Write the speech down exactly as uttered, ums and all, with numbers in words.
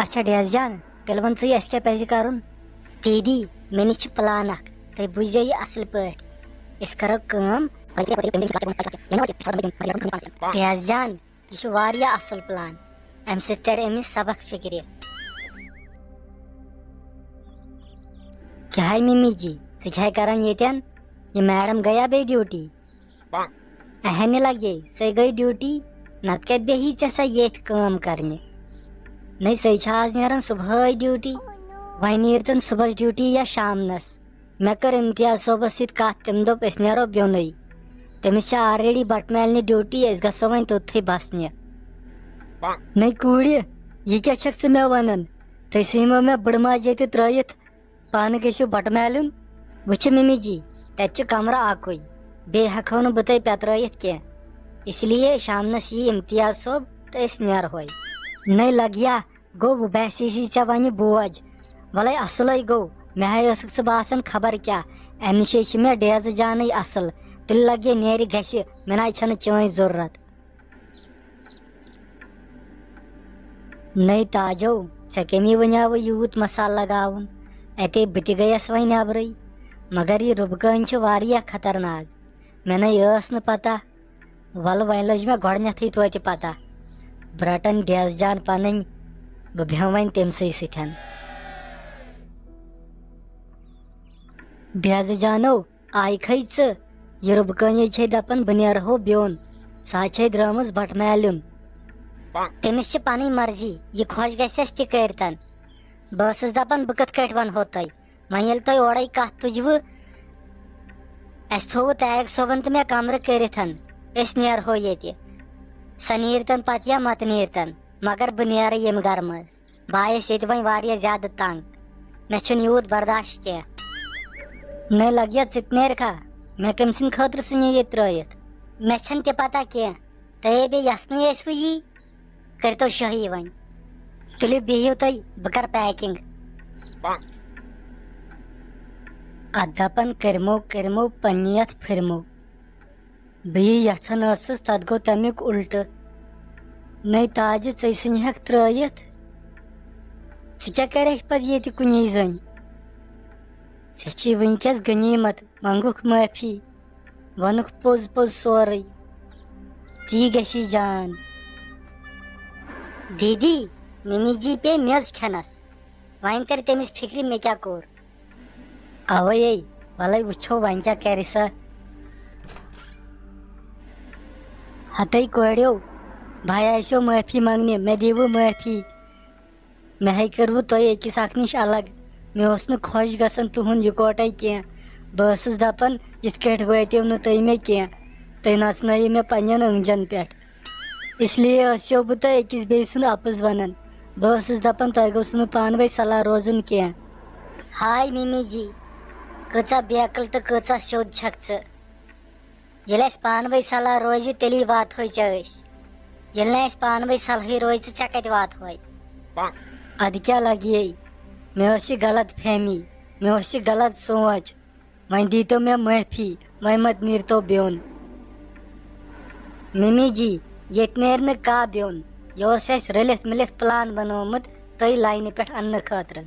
اچھا ڈیس جان، تیٚلہِ وَن ژٕے، اَسہِ کیٛاہ پَزِ کَرُن؟ دیدی، مےٚ نِش چھُ پلان اکھ، تُہۍ بوٗزِو یہِ اصل پٲٹھۍ۔ أسۍ کرو کٲم۔ ڈیس جان، یہِ چھُ واریاہ اصل پلان، امہِ سۭتۍ ترِ أمِس سبق فکرِ۔ کیٛاہ ہے مِمی جی، ژٕ کیٛاہ ہے کران ییٚتٮ۪ن؟ یہِ میڈم گٔیا بیٚیہِ ڈیوٹی؟ اہنہِ لگے، سۄے گٔے ڈیوٹی، نتہٕ کتہِ بیہی ژےٚ سۄ ییٚتھۍ کٲم کرنہِ؟ نَے، سۄے چھےٚ آز نیران صبحٲے ڈیوٹی۔ وۄنۍ نیرِ تن صبحس ڈیوٹی یا شامنس۔ مےٚ کٔر امتیاز صٲبس سۭتۍ کتھ، تٔمۍ دوٚپ أسۍ نیرو بیوٚنُے۔ تٔمِس چھےٚ already بٹہٕ مالنہِ ڈیوٹی، أسۍ گژھو وۄنۍ توٚتتھٕے بسنہِ۔ نَے کوٗرِ، یہِ کیٛاہ چھکھ ژٕ مےٚ ونان؟ تُہۍ ژھٕنۍمو مےٚ بٕڑٕ ماجہِ ییٚتہِ ترٲیِتھ، پانہٕ گٔژھِو بٹہٕ مالُن۔ وٕچھِ مِمی جی، تتہِ چھُ کمرٕ اکُے، بیٚیہِ ہٮ۪کہو نہٕ بہٕ تۄہہِ پٮ۪ترٲیِتھ کینٛہہ۔ اس لیے شامنس یی امتیاز صٲب تہٕ أسۍ نیرہوے۔ نَے لگیا، گوٚو وۄنۍ باسے سی ژےٚ وۄنۍ بوج۔ وَلَے اَصلَے گوٚو، مےٚ ہَے ٲسٕکھ ژٕ باسان خبر کیٛاہ۔ اَمہِ نِشے چھِ مےٚ ڈیزٕ جانٕے اَصٕل۔ تیٚلہِ لَگہِ ہے نیرِ گژھِ، مےٚ نَے چھَنہٕ چٲنۍ ضروٗرت۔ نَے تاجو، ژےٚ کَمی وَنیٛاوٕ یوٗت مصالہٕ لگاوُن؟ اَتے بہٕ تہِ گٔیَس وۄنۍ نٮ۪برٕے۔ مگر یہِ رُبہٕ کٲنۍ چھِ واریاہ خطرناک۔ مےٚ نَے ٲس نہٕ پَتہ۔ وَلہٕ وۄنۍ لٔج مےٚ گۄڈٕنٮ۪تھٕے توتہِ پَتہ۔ بہٕ رَٹَن ڈیزٕ جان پَنٕنۍ، بہٕ بیٚہمہٕ وۄنۍ تٔمۍ سٕے سۭتۍ۔ ڈیزٕ جانو، آیہِ کھے ژٕ؟ یہِ رُبہٕ کٲنی چھے دَپان بہٕ نیرہو بیوٚن۔ سۄ چھے درٛامٕژ بَٹہٕ مالیُن۔ تٔمِس چھِ پَنٕنۍ مرضی، یہِ خۄش گژھٮ۪س تہِ کٔرۍتَن۔ بہٕ ٲسٕس دَپان بہٕ کِتھ کٲٹھۍ وَنہو تۄہہِ؟ وۄنۍ ییٚلہِ تۄہہِ اورَے کَتھ تُجوٕ، اَسہِ تھوٚوُ طارق صٲبَن تہٕ مےٚ کَمرٕ کٔرِتھ، أسۍ نیرہو ییٚتہِ۔ سۄ نیٖرتَن پَتہٕ یا مَتہٕ نیٖرتَن، مگر بہٕ نیرٕ ییٚمہِ گَرٕ منٛز۔ بہٕ آیَس ییٚتہِ وۄنۍ واریاہ زیادٕ تنٛگ۔ مےٚ چھُنہٕ یوٗت برداشت کینٛہہ۔ نَے لَگیا ژٕ تہِ نیرکھا؟ مےٚ کٔمۍ سٕنٛدِ خٲطرٕ ژھٕنِو ییٚتہِ ترٛٲیِتھ؟ مےٚ چھَنہٕ تہِ پَتہ کینٛہہ۔ تۄہے بیٚیہِ یَژھنٕے ٲسوٕ یی؟ کٔرۍتو شٲہی وۄنۍ۔ تُلِو بِہِو تُہۍ، بہٕ کَرٕ packing۔ اَتھ دَپان کٔرمو، کٔرمو، پننہِ یَتھ پھِرمو۔ بہٕ یہِ یَژھان ٲسٕس، تَتھ گوٚو تَمیُک اُلٹہٕ۔ نَے تاجہِ، ژٕے ژھٕنہِ ہٮ۪کھ ترٛٲیِتھ۔ ژٕ کیٛاہ کَرٮ۪کھ پَتہٕ ییٚتہِ کُنی زٔنۍ؟ ژےٚ چھے وٕنکٮ۪س غنیٖمت، منٛگُکھ معٲفی۔ ووٚنُکھ پوٚز پوٚز سورُے۔ تی گژھی جان۔ دیدی، مِمی جی پیٚیہِ میٚژ کھٮ۪نَس۔ وۄنۍ تَرِ تٔمِس فِکرِ مےٚ کیٛاہ کوٚر۔ اَوَے، وَلَے وٕچھو وۄنۍ کیٛاہ کَرِ سۄ۔ ہَتَے کورٮ۪و، بہٕ آیسو معٲفی منٛگنہِ، مےٚ دِیِو معٲفی۔ مےٚ ہے کٔروٕ تۄہہِ أکِس اکھ نِش الگ۔ مےٚ اوس نہٕ خۄش گژھان تُہُنٛد یِکوٹے کینٛہہ۔ بہٕ ٲسٕس دپان، یِتھ کٲٹھۍ وٲتِو نہٕ تُہۍ مےٚ کینٛہہ۔ تُہۍ نژنٲیِو مےٚ پننٮ۪ن أنٛگجن پٮ۪ٹھ۔ اس لیے ٲسیو بہٕ تۄہہِ أکِس بیٚیہِ سُنٛد اپُز ونان۔ بہٕ ٲسٕس دپان، تۄہہِ گوٚژھوٕ نہٕ پانہٕ ؤنۍ صلاح روزُن کینٛہہ۔ ہاے مِمی جی، کۭژاہ بیقل تہٕ کۭژاہ سیوٚد چھکھ ژٕ۔ ییٚلہِ اَسہِ پانہٕ ؤنۍ صلاح روزِ، تیٚلی واتہوے ژےٚ أسۍ۔ ییٚلہِ نہٕ اَسہِ پانہٕ ؤنۍ صلحٕے روزِ، تہٕ ژےٚ کَتہِ واتہوے؟ اَدٕ کیٛاہ لَگہِ یے؟ مےٚ ٲس یہِ غلط فہمی، مےٚ ٲس یہِ غلط سونٛچ۔ وۄنۍ دیٖتو مےٚ معٲفی، وۄنۍ مت نیٖرتو بیوٚن۔ مِمی جی، ییٚتہِ نیرِ نہٕ کانٛہہ بیوٚن۔ یہِ اوس اَسہِ رٔلِتھ مِلِتھ پٕلان بنوومُت تۄہہِ لاینہِ پٮ۪ٹھ اَننہٕ خٲطرٕ۔